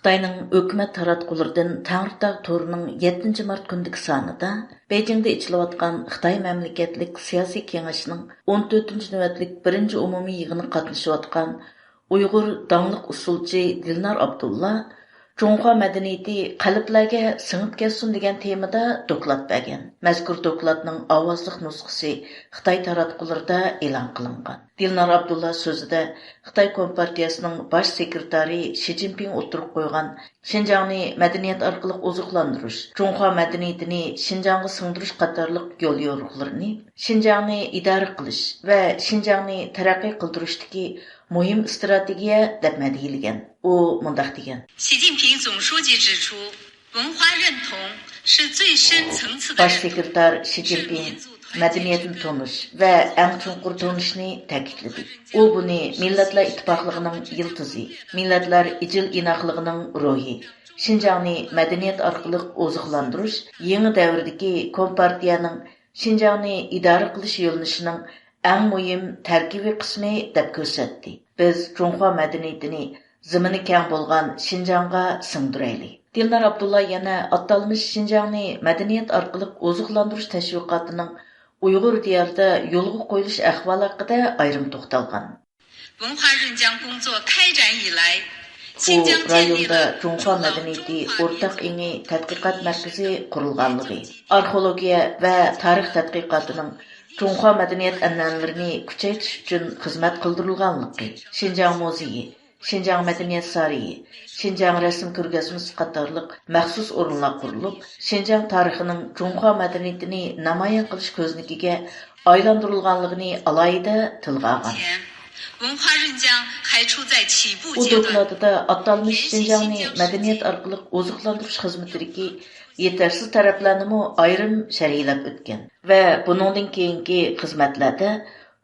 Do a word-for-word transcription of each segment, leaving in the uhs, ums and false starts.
خىتاينىڭ ھۆكۈمەت تاراتقۇلىرىدىن تەڭرىتاغ تورىنىڭ يەتتىنچى مارت كۈنىدىكى سانىدا بېيجىڭدا ئېچىلىۋاتقان خىتاي مەملىكەتلىك سىياسىي كېڭەشنىڭ ئون تۆتىنچى نۆۋەتلىك بىرىنچى ئومۇمىي يىغىنىغا قاتنىشىۋاتقان ئۇيغۇر داڭلىق ئۇسسۇلچى دىلنار ئابدۇللا جۇڭخۇا مەدەنىيىتى قەلبلەرگە سىڭىپ كەتسۇن دېگەن تېمىدا دوكلات بەرگەن. مەزكۇر دوكلاتنىڭ ئاۋازلىق نۇسخىسى خىتاي تاراتقۇلىرىدا ئېلان قىلىنغان. دىلنار ئابدۇللا سۆزىدە خىتاي كومپارتىيەسىنىڭ باش سېكرېتارى شى جىنپىڭ ئوتتۇرىغا قويغان شىنجاڭنى مەدەنىيەت ئارقىلىق ئوزۇقلاندۇرۇش، جۇڭخۇا مەدەنىيىتىنى شىنجاڭغا سىڭدۈرۈش قاتارلىق يوليورۇقلىرىنى، شىنجاڭنى ئىدارە قىلىش ۋە شىنجاڭنى تەرەققىي قىلدۇرۇشتىكى مۇھىم ئىستراتېگىيە دەپ مەدھىيەلىگەن. ئۇ مۇنداق دېگەن. 习近平总书记指出，文化认同是最深层次的认同。 باش سېكرېتار شى جىنپىڭ مەدەنىيەتنى تونۇش ۋە ئەڭ چوڭقۇر تونۇشنى تەكىتلىدى. ئۇ بۇنى مىللەتلەر ئىتتىپاقلىقىنىڭ يىلتىزى، مىللەتلەر ئىجىل ئىناقلىقىنىڭ روھى، شىنجاڭنى مەدەنىيەت ئارقىلىق ئوزۇقلاندۇرۇش يېڭى دەۋردىكى كومپارتىيەنىڭ شىنجاڭنى ئىدارە قىلىش يۆنىلىشىنىڭ ئەڭ مۇھىم تەركىبىي قىسمى دەپ كۆرسەتتى. بىز جۇڭخۇا مەدەنىيىتىنى زېمىنى كەڭ بولغان شىنجاڭغا سىڭدۈرەيلى. دىلنار ئابدۇللا يەنە ئاتالمىش شىنجاڭنى مەدەنىيەت ئارقىلىق ئوزۇقلاندۇرۇش تەشۋىقاتىنىڭ ئۇيغۇر دىيارىدا يولغا قويۇلۇش ئەھۋالى ھەققىدە ئايرىم توختالغان. 文化认讲工作开展以来， ئۇ رايوندا جۇڭخۇا مەدەنىيىتى ئورتاق ئېڭى تەتقىقات مەركىزى قۇرۇلغانلىقى، ئارخېئولوگىيە ۋە تارىخ تەتقىقاتىنىڭ جۇڭخۇا مەدەنىيەت ئەنئەنىلىرىنى كۈچەيتىش ئۈچۈن خىزمەت قىلدۇرۇلغانلىقى، شىنجاڭ مۇزېيى، شىنجاڭ مەدەنىيەت سارىيى، شىنجاڭ رەسىم كۆرگەزمىسى قاتارلىق مەخسۇس ئورۇنلار قۇرۇلۇپ، شىنجاڭ تارىخىنىڭ جۇڭخۇا مەدەنىيىتىنى نامايان قىلىش كۆزنىكىگە ئايلاندۇرۇلغانلىقىنى ئالاھىدە تىلغا ئالغان. 文化认讲还处在起步阶段。 ئۇ دوكلاتىدا ئاتالمىش شىنجاڭنى مەدەنىيەت ئارقىلىق ئوزۇقلاندۇرۇش خىزمىتىدىكى يېتەرسىز تەرەپلەرنىمۇ ئايرىم شەرھلەپ ئۆتكەن ۋە بۇنىڭدىن كېيىنكى خىزمەتلەردە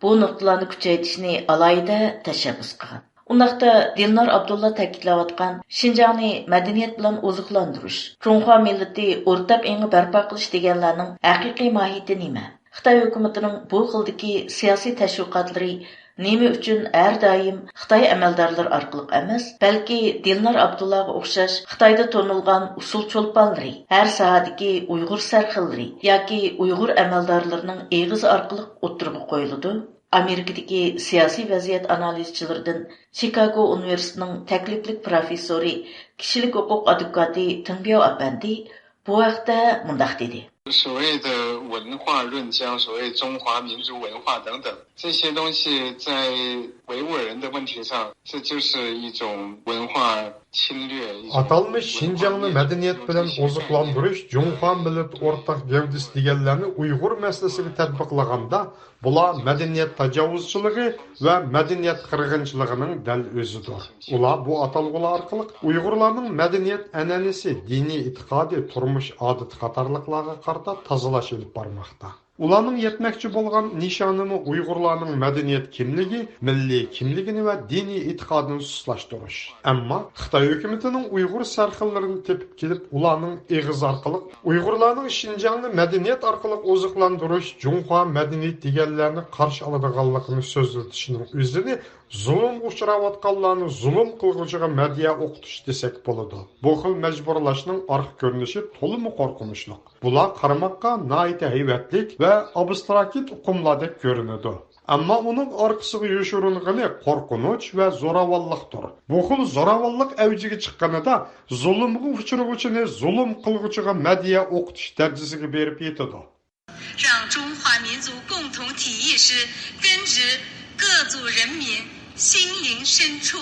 بۇ نۇقتىلارنى كۈچەيتىشنى ئالاھىدە تەشەببۇس قىلغان. ئۇنداقتا دىلنار ئابدۇللا تەكىتلەۋاتقان شىنجاڭنى مەدەنىيەت بىلەن ئوزۇقلاندۇرۇش، جۇڭخۇا مىللىتى ئورتاق ئېڭى بەرپا قىلىش دېگەنلەرنىڭ ھەقىقىي ماھىيىتى نېمە؟ خىتاي ھۆكۈمىتىنىڭ بۇ خىلدىكى سىياسىي تەشۋىقاتلىرى نېمە ئۈچۈن ھەر دائىم خىتاي ئەمەلدارلىرى ئارقىلىق ئەمەس، بەلكى دىلنار ئابدۇللاغا ئوخشاش خىتايدا تونۇلغان ئۇسسۇل چولپانلىرى، ھەر ساھەدىكى ئۇيغۇر سەرخىللىرى ياكى ئۇيغۇر ئەمەلدارلىرىنىڭ ئېغىزى ئارقىلىق ئوتتۇرىغا قويۇلىدۇ؟ ئامېرىكىدىكى سىياسىي ۋەزىيەت ئانالىزچىلىرىدىن چىكاگو ئۇنىۋېرسىتېتىنىڭ تەكلىپلىك پروفېسسورى، كىشىلىك ھوقۇق ئادۋوكاتى تېڭ بياۋ ئەپەندى بۇ ھەقتە مۇنداق دېدى. 所谓的文化论讲，所谓中华民族文化等等，这些东西在维吾尔人的问题上，这就是一种文化侵略，一种 ئاتالمىش شىنجاڭنى مەدەنىيەت بىلەن ئوزۇقلاندۇرۇش، جۇڭخۇا مىللىتى ئورتاق گەۋدىسى دېگەنلەرنى ئۇيغۇر مەسىلىسىگە تەتبىقلىغاندا، بۇلار مەدەنىيەت تاجاۋۇزچىلىقى ۋە مەدەنىيەت قىرغىنچىلىقىنىڭ دەل ئۆزىدۇر. ئۇلار بۇ ئاتالغۇلار ئارقىلىق ئۇيغۇرلارنىڭ مەدەنىيەت ئەنئەنىسى، دىنىي ئېتىقادى، تۇرمۇش ئادىتى قاتارلىقلارغا قارىتا تازىلاش ئېلىپ بارماقتا. ئۇلارنىڭ يەتمەكچى بولغان نىشانىمۇ ئۇيغۇرلارنىڭ مەدەنىيەت كىملىكى، مىللىي كىملىكىنى ۋە دىنىي ئېتىقادىنى سۇسلاشتۇرۇش. ئەمما خىتاي ھۆكۈمىتىنىڭ ئۇيغۇر سەرخىللىرىنى تېپىپ كېلىپ، ئۇلارنىڭ ئېغىزى ئارقىلىق ئۇيغۇرلارنىڭ شىنجاڭنى مەدەنىيەت ئارقىلىق ئوزۇقلاندۇرۇش، جۇڭخۇا مەدەنىيىتى دېگەنلەرنى قارشى ئالىدىغانلىقىنى سۆزلىتىشىنىڭ ئۆزىنى زۇلۇمغا ئۇچراۋاتقانلارنى زۇلۇم قىلغۇچىغا مەدھىيە ئوقۇتۇش دېسەك بولىدۇ. بۇ خىل مەجبۇرلاشنىڭ ئارقا كۆرۈنۈشى تولىمۇ قورقۇنچلۇق. بۇلار قارىماققا ناھايىتى ھەيۋەتلىك ۋە ئابستراكت ئۇقۇملاردەك كۆرۈنىدۇ. ئەمما ئۇنىڭ ئارقىسىغا يوشۇرۇنغىنى قورقۇنچ ۋە زوراۋانلىقتۇر. بۇ خىل زوراۋانلىق ئەۋجىگە چىققىنىدا، زۇلۇمغا ئۇچرىغۇچىنى زۇلۇم قىلغۇچىغا مەدھىيە ئوقۇتۇش دەرىجىسىگە بېرىپ يېتىدۇ. 让中华民族共同体意识根植各族人民心灵深处。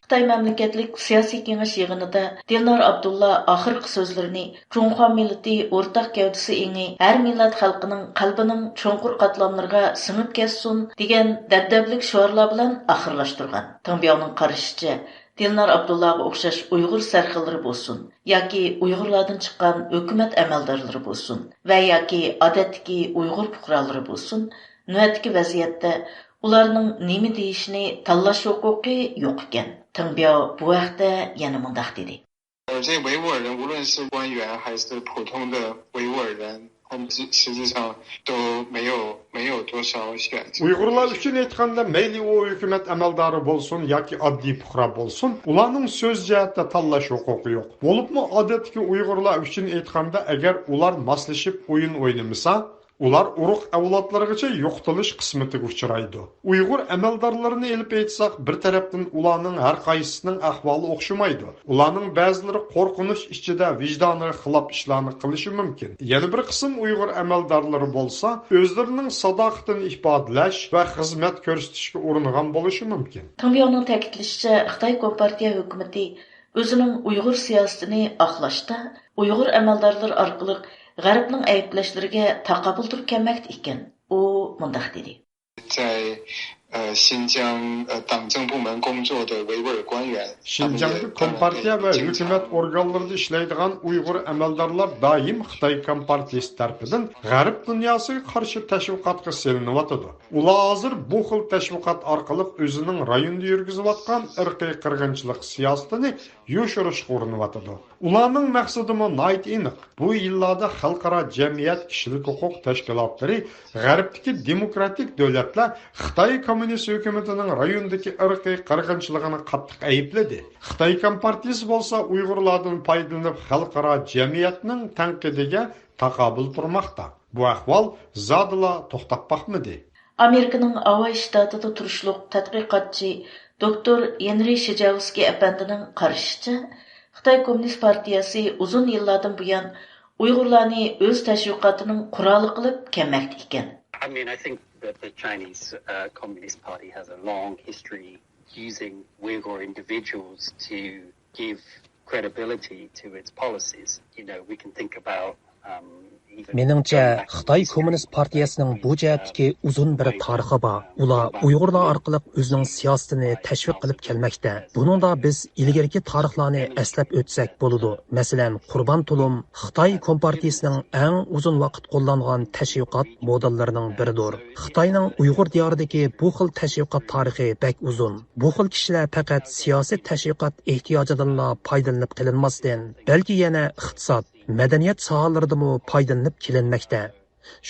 خىتاي مەملىكەتلىك سىياسىي كېڭەش يىغىنىدا دىلنار ئابدۇللا ئاخىرقى سۆزلىرىنى جۇڭخۇا مىللىتى ئورتاق گەۋدىسى ئېڭى ھەر مىللەت خەلقىنىڭ قەلبىنىڭ چوڭقۇر قاتلاملىرىغا سىڭىپ كەتسۇن دېگەن دەبدەبىلىك شوئارلار بىلەن ئاخىرلاشتۇرغان. تېڭبياۋنىڭ قارىشىچە، دىلنار ئابدۇللاغا ئوخشاش ئۇيغۇر سەرخىللىرى بولسۇن ياكى ئۇيغۇرلاردىن چىققان ھۆكۈمەت ئەمەلدارلىرى بولسۇن ۋە ياكى ئادەتتىكى ئۇيغۇر پۇقرالىرى بولسۇن، نۆۋەتتىكى ۋەزىيەتتە ئۇلارنىڭ نېمە دېيىشىنى تاللاش ھوقۇقى يوق ئىكەن. تېڭبياۋ بۇ ھەقتە يەنە مۇنداق دېدى. 而这维吾尔人，无论是官员还是普通的维吾尔人，他们实实际上都没有没有多少选择。 ئۇيغۇرلار ئۈچۈن ئېيتقاندا، مەيلى ئۇ ھۆكۈمەت ئەمەلدارى بولسۇن ياكى ئاددىي پۇقرا بولسۇن، ئۇلارنىڭ سۆز جەھەتتە تاللاش ھوقۇقى يوق. بولۇپمۇ ئادەتتىكى ئۇيغۇرلار ئۈچۈن ئېيتقاندا، ئەگەر ئۇلار ماسلىشىپ ئويۇن ئوينىمىسا، ئۇلار ئۇرۇق ئەۋلادلىرىغىچە يوقىتىلىش قىسمىتىگە ئۇچرايدۇ. ئۇيغۇر ئەمەلدارلىرىنى ئېلىپ ئېيتساق، بىر تەرەپتىن ئۇلارنىڭ ھەر قايسىسىنىڭ ئەھۋالى ئوخشىمايدۇ. ئۇلارنىڭ بەزىلىرى قورقۇنچ ئىچىدە ۋىجدانىغا خىلاپ ئىشلارنى قىلىشى مۇمكىن. يەنە بىر قىسىم ئۇيغۇر ئەمەلدارلىرى بولسا، ئۆزلىرىنىڭ ساداقىتىنى ئىپادىلەش ۋە خىزمەت كۆرسىتىشكە ئۇرۇنغان بولۇشى مۇمكىن. تېڭبياۋنىڭ تەكىتلىشىچە، خىتاي كومپارتىيە ھۆكۈمىتى ئۆزىنىڭ ئۇيغۇر سىياسىتىنى ئاقلاشتا، ئۇيغۇر ئەمەلدارلىرى ئارقىلىق غەربنىڭ ئەيىبلەشلىرىگە تاقابىل تۇرۇپ كەلمەكتە ئىكەن. ئۇ مۇنداق دېدى. 在呃新疆呃党政部门工作的维吾尔官员，他们也 شىنجاڭدا كومپارتىيە ۋە ھۆكۈمەت ئورگانلىرىدا ئىشلەيدىغان ئۇيغۇر ئەمەلدارلار دائىم خىتاي كومپارتىيىسى تەرىپىدىن غەرب دۇنياسىغا قارشى تەشۋىقاتقا سېلىنىۋاتىدۇ. ئۇلار ھازىر بۇ خىل تەشۋىقات ئارقىلىق ئۆزىنىڭ رايوندا يۈرگۈزۈۋاتقان ئىرقىي قىرغىنچىلىق سىياسىتىنى يوشۇرۇشقا ئۇرۇنۇۋاتىدۇ. ئۇلارنىڭ مەقسىتىمۇ ناھايىتى ئېنىق. بۇ يىللاردا خەلقئارا جەمئىيەت، كىشىلىك ھوقۇق تەشكىلاتلىرى غەربتىكى دېموكراتىك دۆلەتلەر خىتاي كوممۇنىست ھۆكۈمىتىنىڭ رايوندىكى ئىرقىي قىرغىنچىلىقىنى قاتتىق ئەيىبلىدى. خىتاي كومپارتىيىسى بولسا ئۇيغۇرلاردىن پايدىلىنىپ خەلقئارا جەمئىيەتنىڭ تەنقىدىگە تاقابىل تۇرماقتا. بۇ ئەھۋال زادىلا توختاپ باقمىدى. ئامېرىكىنىڭ ھاۋاي شتاتىدا تۇرۇشلۇق تەتقىقاتچى دوكتور ھېنرى شىجاۋسكىي ئەپەندىنىڭ قارىشىچە، خىتاي كوممۇنىست پارتىيەسى ئۇزۇن يىللاردىن بۇيان ئۇيغۇرلارنى ئۆز تەشۋىقاتىنىڭ قورالى قىلىپ كەلمەكتە ئىكەن. I mean, I think that the Chinese uh, Communist Party has a long history using Uyghur individuals to give credibility to its policies. You know, we can think about um, even مېنىڭچە، going back to خىتاي history. كوممۇنىست پارتىيەسىنىڭ بۇ جەھەتتىكى ئۇزۇن بىر تارىخى بار. ئۇلار ئۇيغۇرلار ئارقىلىق ئۆزىنىڭ سىياسىتىنى تەشۋىق قىلىپ كەلمەكتە. بۇنىڭدا بىز ئىلگىرىكى تارىخلارنى ئەسلەپ ئۆتسەك بولىدۇ. مەسىلەن، قۇربان تۇلۇم خىتاي كومپارتىيىسىنىڭ ئەڭ ئۇزۇن ۋاقىت قوللانغان تەشۋىقات مودېللىرىنىڭ بىرىدۇر. خىتاينىڭ ئۇيغۇر دىيارىدىكى بۇ خىل تەشۋىقات تارىخى بەك ئۇزۇن. بۇ خىل كىشىلەر پەقەت سىياسىي تەشۋىقات ئېھتىياجىدىنلا پايدىلىنىپ قېلىنماستىن، بەلكى يەنە ئىقتىساد، مەدەنىيەت ساھەلىرىدىمۇ پايدىلىنىپ كېلىنمەكتە.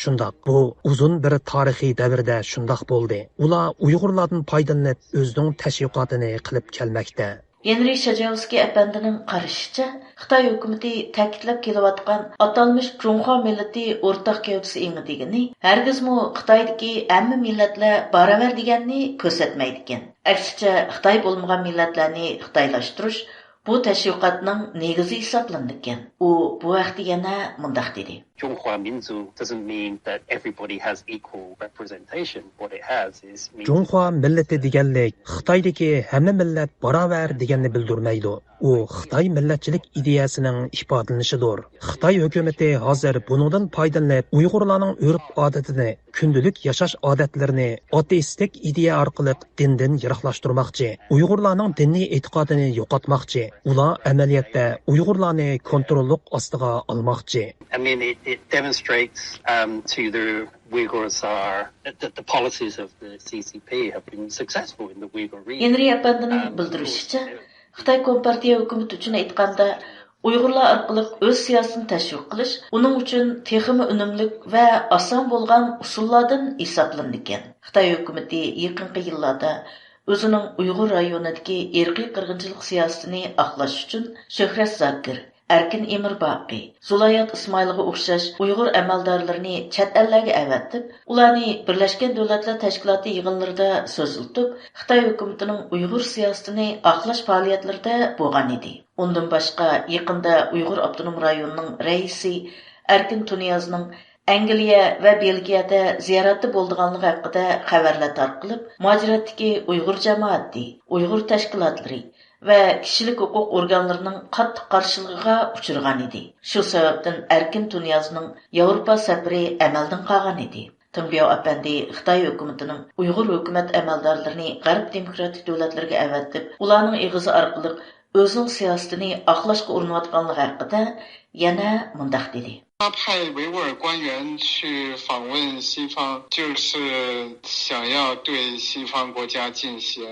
شۇنداق، بۇ ئۇزۇن بىر تارىخىي دەۋردە شۇنداق بولدى. ئۇلار ئۇيغۇرلاردىن پايدىلىنىپ ئۆزىنىڭ تەشۋىقاتىنى قىلىپ كەلمەكتە. ھېنرى شىجاۋسكىي ئەپەندىنىڭ قارىشىچە، خىتاي ھۆكۈمىتى تەكىتلەپ كېلىۋاتقان ئاتالمىش جۇڭخۇا مىللىتى ئورتاق گەۋدىسى ئېڭى دېگىنى ھەرگىزمۇ خىتايدىكى ھەممە مىللەتلەر باراۋەر دېگەننى كۆرسەتمەيدىكەن. ئەكسىچە، خىتاي بولمىغان مىللەتلەرنى خىتايلاشتۇرۇش بۇ تەشۋىقاتنىڭ نېگىزى ھېسابلىنىدىكەن. ئۇ بۇ ھەقتە يەنە مۇنداق دېدى. 中华民族 doesn't mean that everybody has equal representation. What it has is means جۇڭخۇا مىللىتى دېگەنلىك خىتايدىكى ھەممە مىللەت باراۋەر دېگەننى بىلدۈرمەيدۇ. ئۇ خىتاي مىللەتچىلىك ئىدىيەسىنىڭ ئىپادىلىنىشىدۇر. خىتاي ھۆكۈمىتى ھازىر بۇنىڭدىن پايدىلىنىپ، ئۇيغۇرلارنىڭ ئۆرپ-ئادىتىنى، كۈندىلىك ياشاش ئادەتلىرىنى ئاتېئىستىك ئىدىيە ئارقىلىق دىندىن يىراقلاشتۇرماقچى، ئۇيغۇرلارنىڭ دىنىي ئېتىقادىنى يوقاتماقچى، ئۇلار ئەمەلىيەتتە ئۇيغۇرلارنى كونتروللۇق ئاستىغا ئالماقچى. I mean, it, it demonstrates um, to the Uyghurs are that, that the policies of the C C P have been successful in the Uyghur region. ھېنرى ئەپەندىنىڭ بىلدۈرۈشىچە، خىتاي كومپارتىيە ھۆكۈمىتى ئۈچۈن ئېيتقاندا، ئۇيغۇرلار ئارقىلىق ئۆز سىياسىتىنى تەشۋىق قىلىش ئۇنىڭ ئۈچۈن تېخىمۇ ئۈنۈملۈك ۋە ئاسان بولغان ئۇسۇللاردىن ھېسابلىنىدىكەن. خىتاي ھۆكۈمىتى يېقىنقى يىللاردا ئۆزىنىڭ ئۇيغۇر رايونىدىكى ئىرقىي قىرغىنچىلىق سىياسىتىنى ئاقلاش ئۈچۈن شۆھرەت زاكىر، ئەركىن ئىمىرباقى، زۇلايات ئىسمائىلغا ئوخشاش ئۇيغۇر ئەمەلدارلىرىنى چەت ئەللەرگە ئەۋەتىپ، ئۇلارنى بىرلەشكەن دۆلەتلەر تەشكىلاتى يىغىنلىرىدا سۆزلىتىپ، خىتاي ھۆكۈمىتىنىڭ ئۇيغۇر سىياسىتىنى ئاقلاش پائالىيەتلىرىدە بولغان ئىدى. ئۇندىن باشقا، يېقىندا ئۇيغۇر ئاپتونوم رايونىنىڭ رەئىسى ئەركىن تۇنىيازنىڭ ئەنگلىيە ۋە بېلگىيەدە زىيارەتتە بولىدىغانلىقى ھەققىدە خەۋەرلەر تارقىلىپ، مۇھاجىرەتتىكى ئۇيغۇر جامائىتى، ئۇيغۇر تەشكىلاتلىرى ۋە كىشىلىك ھوقۇق ئورگانلىرىنىڭ قاتتىق قارشىلىقىغا ئۇچرىغان ئىدى. شۇ سەۋەبتىن ئەركىن تۇنىيازنىڭ ياۋروپا سەپىرى ئەمەلدىن قالغان ئىدى. تېڭبياۋ ئەپەندى خىتاي ھۆكۈمىتىنىڭ ئۇيغۇر ھۆكۈمەت ئەمەلدارلىرىنى غەرب دېموكراتىك دۆلەتلىرىگە ئەۋەتىپ، ئۇلارنىڭ ئېغىزى ئارقىلىق ئۆزىنىڭ سىياسىتىنى ئاقلاشقا ئۇرۇنۇۋاتقانلىقى ھەققىدە يەنە مۇنداق دېدى. 他派维吾尔官员去访问西方，就是想要对西方国家进行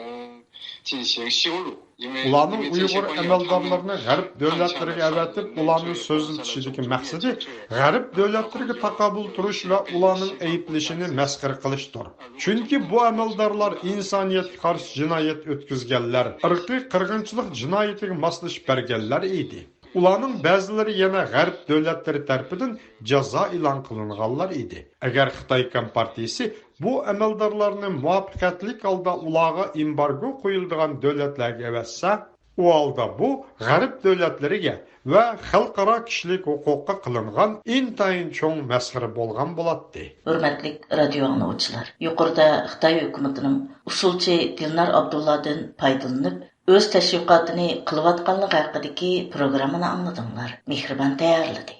进行羞辱。ئۇلارنىڭ ئۇيغۇر ئەمەلدارلىرىنى غەرب دۆلەتلىرىگە ئەۋەتىپ، ئۇلارنى سۆزلىتىشىدىكى مەقسىتى غەرب دۆلەتلىرىگە تاقابىل تۇرۇش ۋە ئۇلارنىڭ ئەيىبلىشىنى مەسخىرە قىلىشتۇر. چۈنكى بۇ ئەمەلدارلار ئىنسانىيەتكە قارشى جىنايەت ئۆتكۈزگەنلەر، ئىرقىي قىرغىنچىلىق جىنايىتىگە ماسلىشىپ بەرگەنلەر ئىدى. ئۇلارنىڭ بەزىلىرى يەنە غەرب دۆلەتلىرى تەرىپىدىن جازا ئېلان قىلىنغانلار ئىدى. ئەگەر خىتاي كومپارتىيىسى بۇ ئەمەلدارلارنى مۇۋەپپەقىيەتلىك ھالدا ئۇلارغا ئېمبارگو قويۇلىدىغان دۆلەتلەرگە ئەۋەتسە، ئۇ ھالدا بۇ غەرب دۆلەتلىرىگە ۋە خەلقئارا كىشىلىك ھوقۇققا قىلىنغان ئىنتايىن چوڭ مەسخىرە بولغان بولاتتى. ھۆرمەتلىك رادىيو ئاڭلىغۇچىلار، يۇقىرىدا خىتاي ھۆكۈمىتىنىڭ ئۇسسۇلچى دىلنار ئابدۇللادىن پايدىلىنىپ ئۆز تەشۋىقاتىنى قىلىۋاتقانلىقى ھەققىدىكى پروگراممىنى ئاڭلىدىڭلار. مېھرىبان تەييارلىدى.